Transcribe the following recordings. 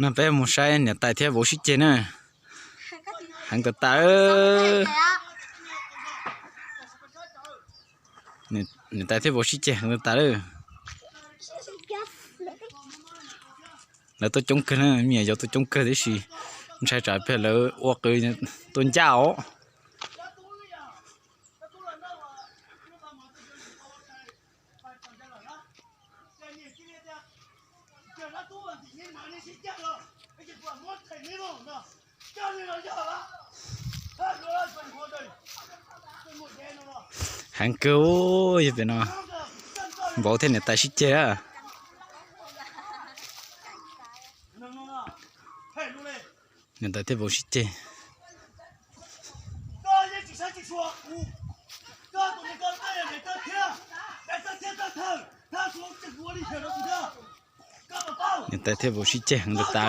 No peb mus saib niam tais thiab vauv sib ceg na. Heev tas tas. Niam tais thiab vauv sib ceg heev tas tas lawm. Lawv tuaj coob kawg na, me nyuam yaus tuaj coob kawg tib si, ntshai tsam plig lawv ua qws tuaj ncaj os. Heev kawg, yog pem no vauv thiab niam tais sib ceg. Niam tais thiab vauv sib ceg. Niam tais thiab vauv sib ceg heev tas tas.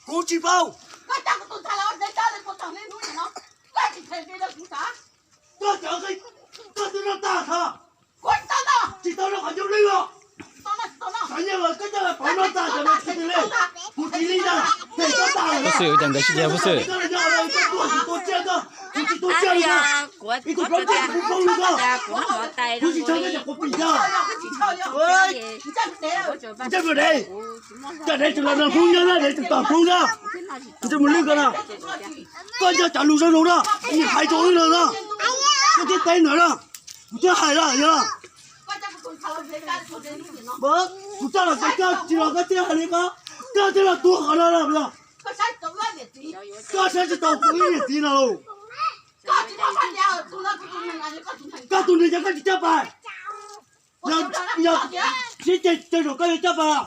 Kuv tsis paub. Koj cov, koj twb noj tag tha. Tsis tau noj qhov ncauj lwj os. Xav nyiaj los koj coj los pauv noj tag cov no tsis tau li. Kuv tsis li ntag, phem koj tag lawm. Pub xwb, ua cas nkawd sib ceg pub xwb. Koj los nyob no koj tuaj tsis tua tsiaj koj, kuv tsis tua tsiaj li koj. Ib tug plaub tsiaj kuv poob li koj. Kuv tsis tshawb koj cov quav pim koj. Ntsej muag dev, cov dev tseem los nrog Hmoob nyob na, dev tseem tom Hmoob na. Ntsej muag lwj koj na. Koj nco cov lus zoo zoo na, kuv hais rau wb no na. Koj thiaj teb ntawd na, kuv thiaj hais na yog. Kuv coj los ces koj tsis los koj thiaj hais li koj, koj thiaj los tuag qhov no na. Koj saib tsis taus kuv ib niam txiv no los. Koj tus neeg ces koj tsis coj pais. Yog sib ceg ces zaum koj yuav coj pais,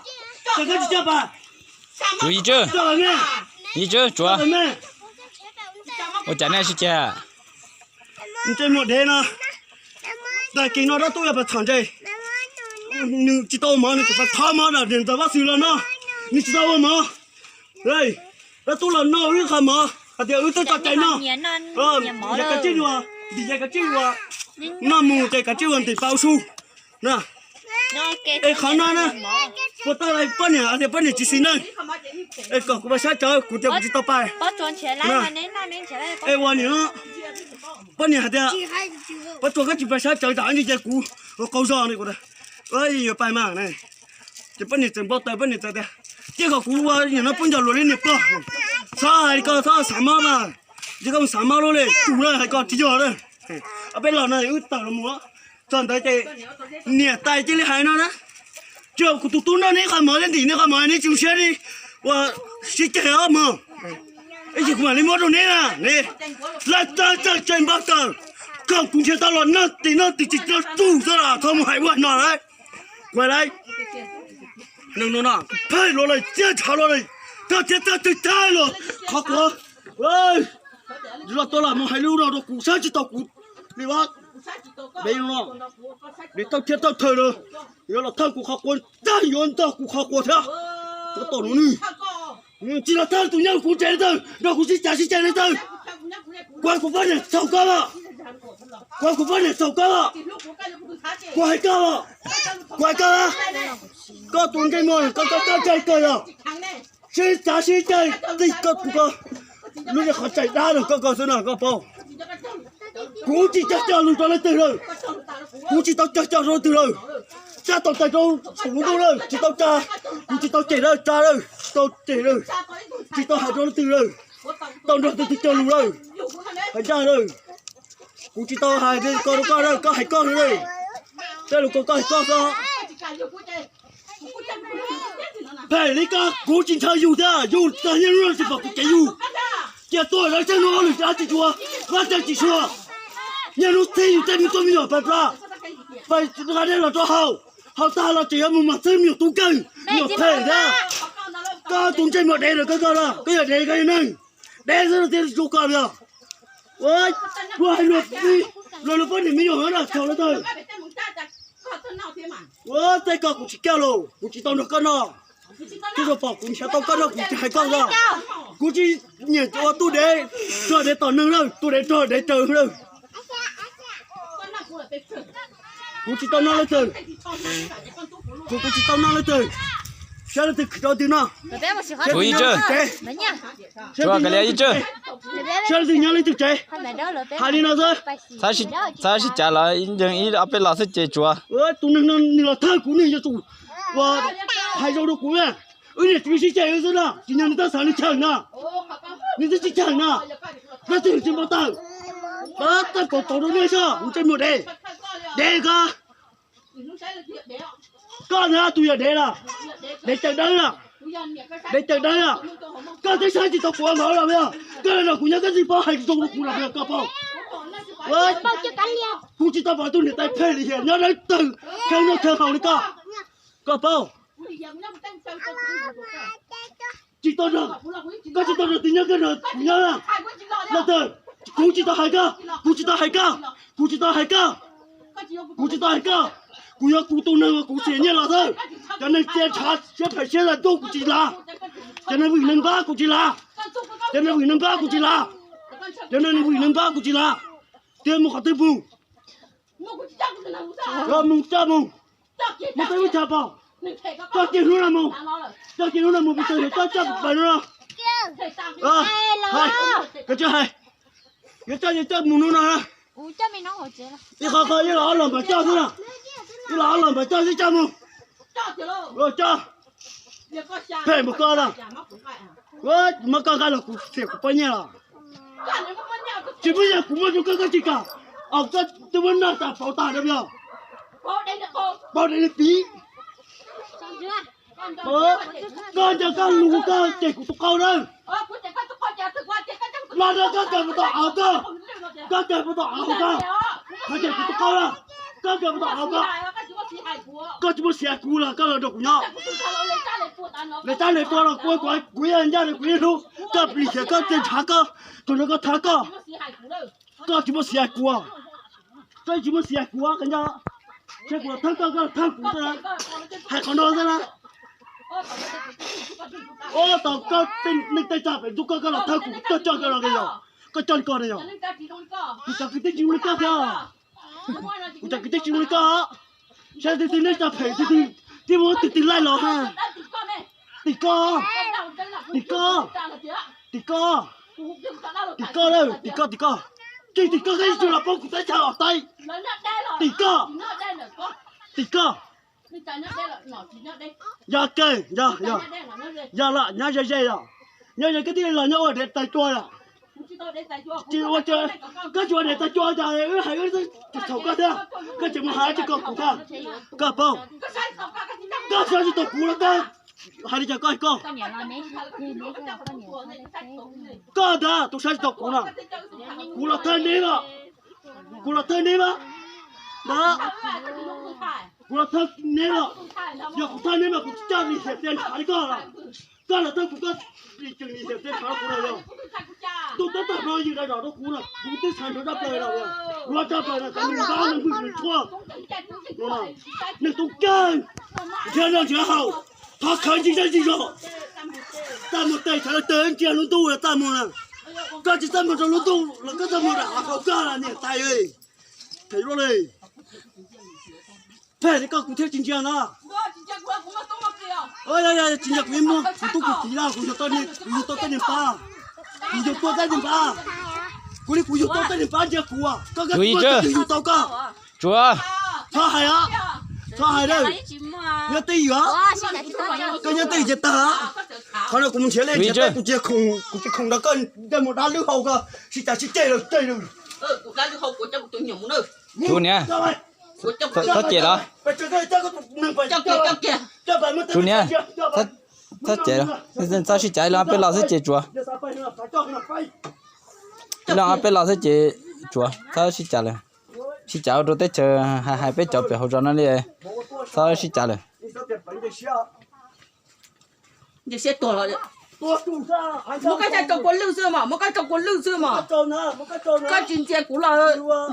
ces koj tsis coj pais. Tsov Yim Tswb, Yim Tswb, Tsov Yim Tswb, ua cas nej sib ceg? Ntsej muag dev no, tag kis no dab tuaj yog pas txhom ntses, nws tsis tau ua mov, nws tseem pas thov mov ntawm niam ntxawm Vaj Xwm los no, nws tsis tau ua mov. Dab tuaj los noj wb qhov mov hais tias wb twb tso cai noj. Yog kav tsij ua, ntim yog kav tsij ua, noj mus ces kav tsij ua ntim pas ua su na. Es qhov no na, puas tau poj niam hais tias poj niam tsis xis neej, es kom kuv pas sab tsawv, kuv tias kuv tsis tau pais. Es ua niam, poj niam hais tias, Pab Tsua, koj tsis pas sab tsawv tam ntsis ces kuv ua qaug zog ne. Yuav pais mas ne. Ces poj niam txawm npau taws, poj niam txawm tias, Cia kom kuv ua niam no pub ncauj luag li niam pog. Txhob hais li ko, txhob xav mob mas. Ces koj mus xav mob lub li tus na, hais ko tsis yog na. Peb los no wb tawm los mus, txog ntawd ces niam tais cia li hais no na, Tsis, kuv tus tub noj neb qhov mov thiab ntim neb qhov mov neb tsis zoo siab li, ua sib ceg ob mog, ib chim kuv mam li muab rau neb na. Lawv txawj txawj txawj npau taws, kom kuv nrhiav tau los noj tim noj tim tsis tau tsum xwb los txhob mus hais ua no lawm. Kuv hais lawm, no no, pheej los lawm, txiaj ntshav los lawm, txawj txawj txawj txawj los qhov quav. Los tuaj los mus hais lub no rau kuv saib tsis taus kuv li. Dev no, dev thawj thiab thawj thawj na, yuav los thawj kuv qhov quav, txawj yuav ntog kuv qhov quav thiab. Tom no nws, tsis los thawj tus nyob kuv tsev li ntawd, nrog kuv sib cav sib ceg li ntawd. Kuv hais kuv poj niam txhaum koj los, kuv hais kuv poj niam txhaum koj los, kuv hais koj los, kuv hais koj, koj tus ntsej muag koj, koj, koj txawj kawg yog sib cav sib ceg, txij koj tus ko, lub niag qhov tseem dab no koj, koj xwb no koj paub. Kuv tsis cog cog lus rau leej twg lawm, kuv tsis tau cog cog rau leej twg lawm. Tsa tau tais rau saum ntuj lawm tsis tau tsa, kuv tsis tau cem lawm tsa lawm tsis tau cem lawm, tsis tau hais rau leej twg lawm, tau nrog tus twg cog lus lawm, hais ncaj lawm. Kuv tsis tau hais li ko rau koj lawm, koj hais koj lawm, tej lus ko koj hais koj xwb. Phem li koj, kuv tsis ntshaw yus thiab, yus tag nyiaj hnub no tsis pom kuv cev yus. Cia tuaj lawv txheej no lwm dab tsis tshua, vaj tsev tsis tshua. Nyiaj hnub txhij yus tej me tub me nyuam pab plab, pab nqa dej los rau haus, haus tag los tseem yuav mus mag txhwb me nyuam tub kawg, me nyuam phem thiab. Koj tus ntsej muag dev lawm koj, koj los koj yog dev koj yog neeg, dev xwb thiaj zoo koj li os. Luag hais luag, luag poj niam me nyuam na txhaum lawv tawg. Ua tej ko kuv tsis coj los, kuv tsis tau nrog koj noj. Twb tau pom kuv nrhiav tau koj noj kuv tsis hais koj os. Kuv tsis nyiam ua tub dev rog dev tom neeg na, tub dev rog dev raws na. Kuv tsis tau noj leej twg, kuv, kuv tsis tau noj leej twg. Saib leej twg khwv rau twg noj. Saib leej twg nyob leej twg tsev. Saib leej twg nyob leej twg tsev. Hais li no xwb. Txhob sib cav lawm, ib ob peb los xwb ces tsuav. Tus neeg no nws los thawj kuv, nws yuav tsum ua hais zoo rau kuv na. Wb niam txiv sib ceg xwb na, tsis yog nws twb xav nws cheem na. Nws twb sib cheem na. Dab tsi tsis npau taws. Tej pom tau rau nej soj, kuv ntsej muag dev. Dev koj. Koj na tus yog dev lawm. Dev cawm dawb lawm. Dev cawm dawb lawm. Koj twb saib tsis tau kuv ua npaum li los, koj los nrog kuv nyob koj tsis paub hais zoo rau kuv los koj paub. Kuv tsis tau pom tus niam tais phem li hiam nyob dawb tawg, kheev noj kheev haus li koj. Koj paub. Tsis tau nrog, koj tsis tau nrog tus nyob koj nrog kuv nyob na. Los tawm, kuv tsis tau hais koj, kuv tsis tau hais koj, kuv tsis tau hais koj, kuv tsis tau hais koj. Kuv yog kuv tus neeg uas kuv xiam nyiaj los xwb. Cov neeg txia ntshav siab phem siab zaj ntuj kuv tsis lav. Cov neeg vwm neeg npab kuv tsis lav. Cov neeg vwm neeg npab kuv tsis lav. Cov neeg vwm neeg npab kuv tsis lav. Tias mus qhov twg mus. Mus coj mus. Mus peb lub chaw pom. Coj kiag hnub no mus. Coj kiag hnub no mus, kuv tau yog coj coj pawg no. Hais, koj tsis hais. Yuav coj yuav coj mus hnub no na. Ib qho qho ib los ob los npawg coj xwb na. Ib los ob los npawg coj xwb coj mus. Coj. Phem npaum koj na. Muab koj nqa los kuv xiam kuv poj nyiaj los. Tsis muaj yog kuv muaj rau koj koj tsis kam. Os koj twb muab noj tas pauv tas na yog. Pauv dev li piv. Koj nco koj lus koj cem kuv tus qau na. Los no koj kawm puas tau av koj. Koj kawm puas tau av koj. Koj cem kuv tus qau na. Koj kawm puas tau av koj. Koj tsis muaj xiv hais kuv los koj los nrog kuv nyob. Lawv tab lawv tua los kuv, kuv yeej ncaj li kuv yeej hlub. Koj plis xyov koj txia ntshav koj, tsuas nrog koj thab koj. Koj tsis muaj xiv hais kuv. Koj tsis muaj xiv hais kuv, koj nco. Saib kuv los thawb koj, koj los thawb kuv xwb na. Hais qhov no xwb na. Ua tau koj tej neej tej tsa pem ntuj koj, koj los thawb kuv, koj coj koj los yog. Koj coj li koj na yog. Kuv cov kwv tij tsis zoo li koj thiab. Kuv cov kwv tij tsis zoo li koj. Saib twg twg neej tsa phem twg twg, twb muab twg twg laij los ha. Tim koj, tim koj, tim koj, tim koj lawm, tim koj, tim koj. Tsis tim koj koj ib tug los poob kuv teb chaws os taib. Tim koj, tim koj. Yog kawg, yog, yog, yog lawm, nyob ze ze os. Nyob ze koj thiaj los nyob ua dev tais cua lawm. Tsis ua, koj tsis ua dev tais cua cas wb hais wb tsis txhaum koj thiab, koj tseem mus hais tsis kom kuv thiab. Koj paub, koj saib tsis taus kuv los koj hais li cas koj hais koj. Koj ntag tus saib tsis taus kuv no. Kuv los thawj neb los, kuv los thawj neb mas, ntag, kuv los thawj neb los. Yog kuv thawj neb mas kuv tsis coj lim hiam txias ntshav li koj los. Koj los thawj kuv, koj tseem lim hiam txias ntshav kuv los yog. Tus tab tom no yws da zom rau kuv no, kuv twb xav nrog zaj plaws los, luag zaj plaws no cov neeg npab neeg vwm neeg tshuaj no, neeg tub kawg, nrhiav noj nrhiav haus, thov khawv ntsis zej ntsis zos. Txaj muag teg, sawv daws tawg ntsia lub ntuj txaj muag na. Koj tsis txaj muag rau lub ntuj los koj txaj muag rau av haus koj niam tais. Phem luaj li. Phem li koj kuv thiaj tsis ntsia na. Tsis ntsia kuv ib muag, kuv tub kuv kiv na, kuv yug tau tej niag npab. Kuv yug tau tej niag npab. Kuv li kuv yug tau tej niag npab ntsia kuv, koj, koj twb yug tau koj. Tsuav. Txhob hais os. Txhob hais na. Nyob twj ywm os. Koj nyob twj ywm ces tag. Qhov no kuv mus nrhiav li nrhiav tau, kuv tsis khoom, kuv tsis khoom nrog koj nrog mus dab lwb hau koj. Sib cav sib ceg lawm ceg lawm. Tsuav niam. Txhob cem los. Tsuav niam, txhob cem los, txhob sib cav los, peb los xwb ces tsuav. Peb los peb los xwb ces tsuav, txhob sib cav lawm. Sib cav ua rau teb chaws hais hais peb cov pem hauv zos no li, txhob sib cav lawm. Muab koj coj rau kua lwj xwb mas, muab koj rau kua lwj xwb mas. Koj tsis ntxias kuv los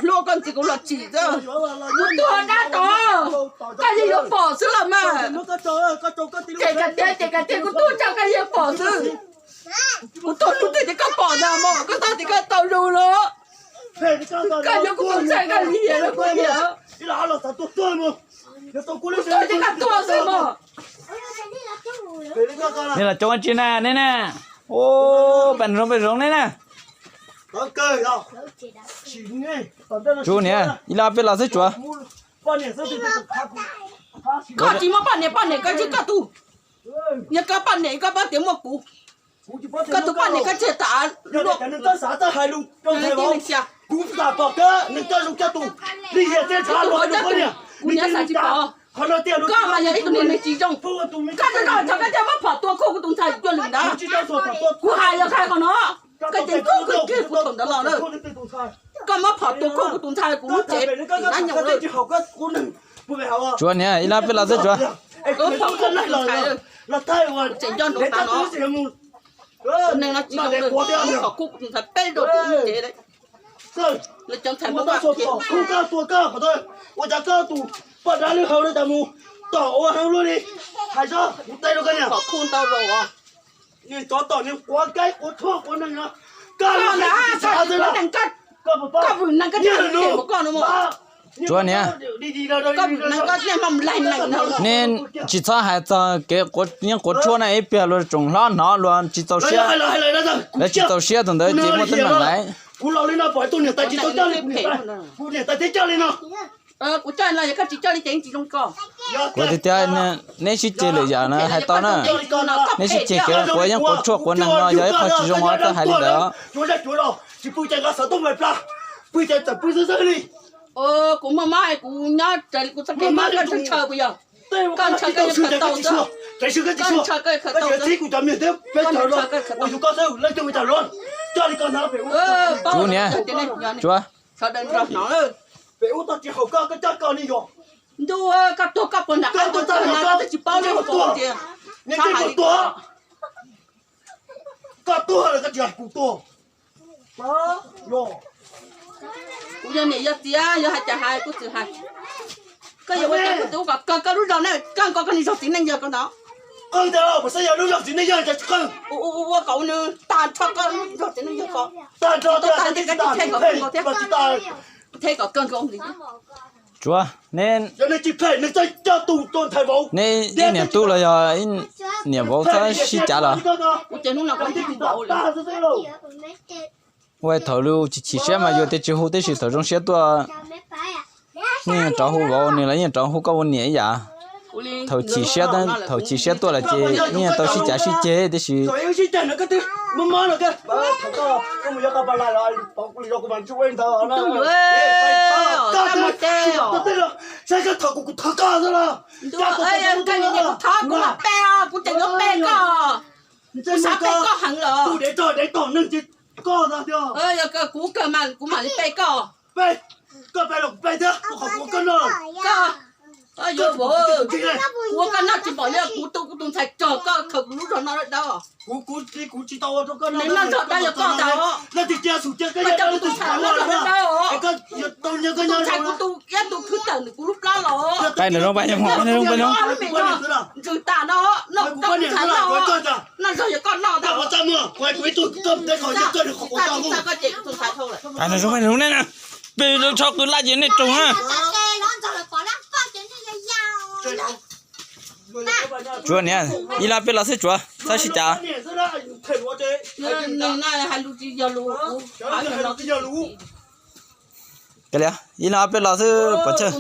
hlub, koj ntxias kuv los tsim xwb. Kuv tuag dab tod. Koj yeej yuav pom xwb los mas. Ces koj tias, ces koj tias kuv tuaj tso koj yeej pom xwb. Kuv tuaj hnub twg ces koj pom ntag mog, koj txhob tias koj tau zoo los. Koj yuav kuv tus ntxhais koj lim hiam los kuv hiam. Kuv tuaj ces koj tuaj xwb mog. Nej los coob dab tsi na nej na? Ub, pab nws zoo peb zoo nej na. Tsuav niam, ib lab peb los xwb tsuav. Koj tsis muaj poj niam, poj niam koj ntsib koj tus. Yog koj poj niam koj paub tias muaj kuv. Koj tus poj niam koj tsis tas luaj. Kuv xav pom koj, nws koj zoo koj tus. Lig hiam teb tshav luag nws poj niam, kuv nyob xav tsis pom. Koj mas yog ib tug neeg tsis zoo. Koj tsis zoo tso koj thiaj muab phom tua khuj kuv tus ntxhais cuag lwm ntawd. Kuv hais yog hais qhov no, koj ceev koj kawg kiag kuv thaum ntawd los na. Koj muab phom tua khuj kuv tus ntxhais kuv lub tsev tim nab nyoos lawm. Tsuav niam, ib lab peb los xwb tsuav. Kuv phom khuj kuv tus ntxhais, tseem nco ntsoov tas no. Kuv neeg no tsis zoo li, muab phom khuj kuv tus ntxhais peb zaug tim lub tsev lawm. Lawv cov ntxhais muab koj khiav. Ua cas koj tus poj dab lwj hau no cas mus tom ua heev luaj li? Hais tso kuv teb rau koj niam. Phom khuj ntau zaus os. Niag tsov tom niag quav kaib quav tshuaj quav neeg no. Koj ntag, koj vwm neeg koj tsis mus koj no. Tsuav niam, nej tsis txhob hais txog kev yeej quav tshuaj na, ib pliag luag tsoom hlob hnov luag tsis txaus siab. Lawv tsis txaus siab tus ntawd ces muaj teeb meem lawm. Kuv tias tias neb sib ceg lwm yam na hais tau na. Neb sib ceg kev quav yeej quav tshuaj quav neeg no yog ib qho tsis zoo os, txhob hais li ntawd. Kuv muaj mob kuv nyob raws li kuv txoj kev mob, koj ntshaw ntshaw kuv yog. Koj ntshaw koj yeej khaws tau xwb. Koj ntshaw koj yeej khaws tau xwb. Koj ntshaw koj yeej khaws tau. Tsuav niam, tsuav. Ntuj, koj tuag koj puas nram qab tuag na, koj twb tsis paub li, koj tsis paub tias. Koj tuag lawm koj tsis hais kuv tuag. Kuv yog niam yog txiv, yog hais cas hais kuv txwm hais. Koj yuav ua cas kuv twb ua kom kawg koj lub zog na, kawg koj, koj niag zog txiv neej yawg ko ntawd. Qawg tias puas xav yog lub zog txiv neej yawg cas tsis qawg. Ua kom nws tag nrho koj lub zog txiv neej yawg ko. Tag nrho tias tag nrho tias tsis tag. Tsuav, neb, yog neb tsis phem nws txawj coj tus tua ntxhais vauv. Neb ib niam tub los yog niam vauv txhob sib cav los. Ua thaum lub chim chim siab mas yus tias tsis hu tib si, thaum zoo siab tuaj yeej rov hu vauv, nws los yeej rov hu koj ua niam ib yam. Thaum chim siab, thaum chim siab tuaj lawm ces yeej tau sib cav sib ceg tib si. Kuv thov koj, kuv mam pe os, kuv tseem yuav pe koj. Kuv xav pe koj heev lawm. Yog kuv kawg mas kuv mam li pe koj. Koj pe los kuv pe thiab, kuv qhov kuv koj noj. Koj yuav vauv, kuv ua koj noj tsis pom li, kuv tu kuv tus ntxhais rog koj khaws kuv lub zog noj dawb. Kuv, kuv, kuv tsis tau ua rau koj noj, noj zog dawb yog koj ntag. Leej twg cia xum cia koj, koj coj kuv tus ntxhais noj zog dawb dawb. Koj yuav tau nyiaj koj nyob, tus ntxhais kuv tu iab tu khwv tawm ntawm kuv lub plab los. Ntsws tas no, noj koj tus ntxhais noj, noj zog yog koj noj ntag. Peb tso qw laj ces nej raug na. Tsuav niam, ib lab peb los xwb tsuav, txhob sib cav. Kav liam, ib lab peb los xwb pov tsawg.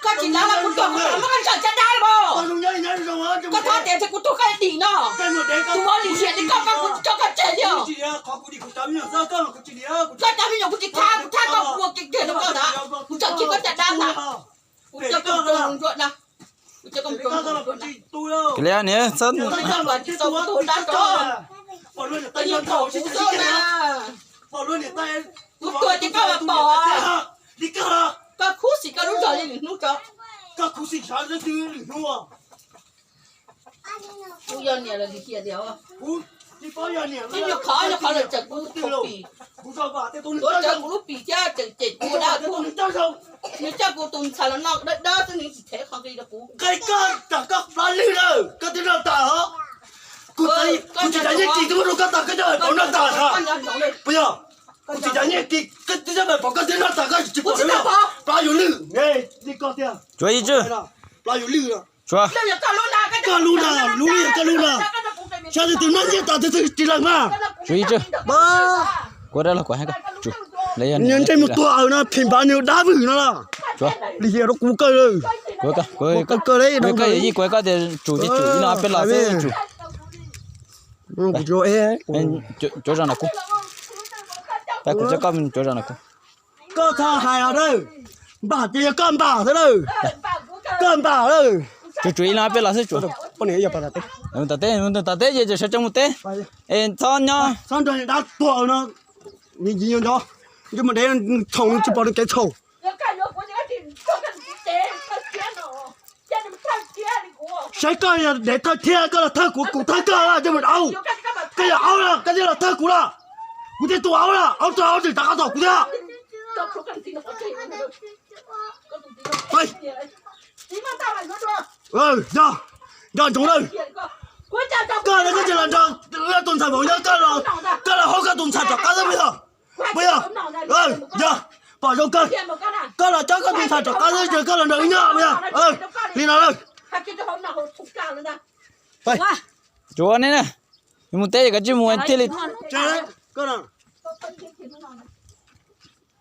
Koj tsis lav los kuv tuag kuv mam muab koj ntshaw caj dab los. Koj txhob tias tias kuv tuag koj dim no. Tus vauv lim hiam li koj, koj kuv tsis tso koj tseg li os. Koj cov me nyuam kuv tsis thab, kuv thab koj ua kiag kiag rau koj ntag. Kuv tso kiag koj caj dab ntag. Kuv coj koj mus rau ntsuab dab. Kuv coj koj mus rau ntsuab dab. Kav liam niam, txhob, koj tsis tau kuv tus dab tso. Koj yeej thaum kuv xwb na. Kuv tuag ces koj mam pom. Koj khuv xim koj lub zog li lwm hnub tso. Kuv yog niam los lim hiam tiag. Ib nyuag qhov, nyuag qhov lawm txawm kuv pom pim. Tuav tsawv kuv lub pim thiab tseem cem kuv ua dab tuag. Nws coj kuv tus ntxhais los noj dawb dawb xwb nws tsis them qhov nqi rau kuv. Nqe koj tas koj plab lwj na, koj twb noj tas os. Kuv tsis tas nyiaj kis twb muab rau koj tas koj coj pov noj tas os. Puas yog? Kuv tsis tas nyiaj kis koj twb coj pov koj twb noj tas koj tsis pom plab yuav lwj. Li koj tiag. Tsuav ib tswb. Plab yuav lwj. Koj lub na, lub li koj lub na. Xyov tus twg noj nyiaj tas tus twg tsis lees mas. Tsuav ib tswb. Kuv dab los kuv hais koj. Nws ntsej muag tuag aws no phim npav nws dab vwm no los. Li hiam rau kuv kawg. Kuv kawg li. Koj yawm yij kuv koj tias tsum ces tsum, ib leeg peb los xwb tsum. Cuav zos na kuv. Kuv coj koj cuav zos na kuv. Koj txhob hais os dawb. Npam ces yog koj npam xwb dawb. Koj npam dawb. Tsum tsum, ib leeg peb los xwb tsum. Tom teb, tom teb ces sawv tsees mus teb. Es txhob nyob. Txhob nrog dab tuag no. Nws ntsis nyuag nco, ntsej muag dev txhaum nws tsis pom nws kev txhaum. Saib koj yog dev thawj thiab koj los thawj kuv, kuv thawj koj, ntsej muag dau. Koj yog aub los koj thiaj los thawj kuv los. Kuv thiaj tus aub los, aub txog aub tseem rov qab tom kuv thiab. Nco ntsoov lawm. Koj no koj tsis los nrog tus ntxhais Vaum Nyob, koj los haub koj tus ntxhais rov qab xwb puas yog? Puas yog? Yog, pom zoo kawg. Koj los coj koj tus ntxhais rov qab xwb ces koj los nrog wb nyob puas yog? Li no lawm. Tsuav ne na, mus teb koj tsis mus thiaj li.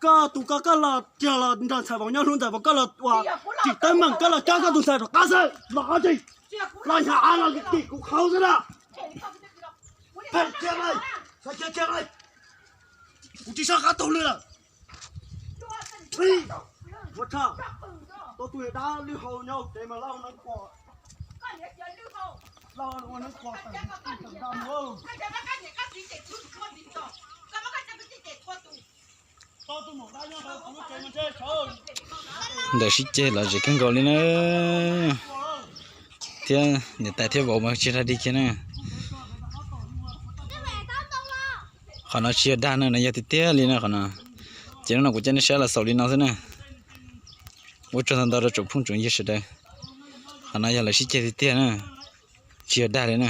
Koj tus koj, koj los kiag los nrog ntxhais Vaum Nyob hlub ntxawm, koj los ua tsim teeb meem, koj los coj koj tus ntxhais rov qab xwb los qhov tseeb, los hnyav av los tim kuv qhauv xwb na. Kuv tsis soj qab taug lw lawm. Ua tshaj, tau tus dab lwj hau nyob kev mas lauj neeb quas, lauj ua neeb quas tawm nta mus. Ntawm sib ceg los zem kawg nkaus li na, thiab niam tais thiab vauv mas tsis dag dig kiag na. Qhov no tsis yog dag na, no yog tiag tiag li na qhov no. Ces hnub no kuv coj nej saib los xaus li no xwb na. Ua tsaug ntau ntau rau tsoom phooj tsoom ywg sawv daws. Qhov no yog lawv sib ceg tiag tiag na, tsis yog dag li na.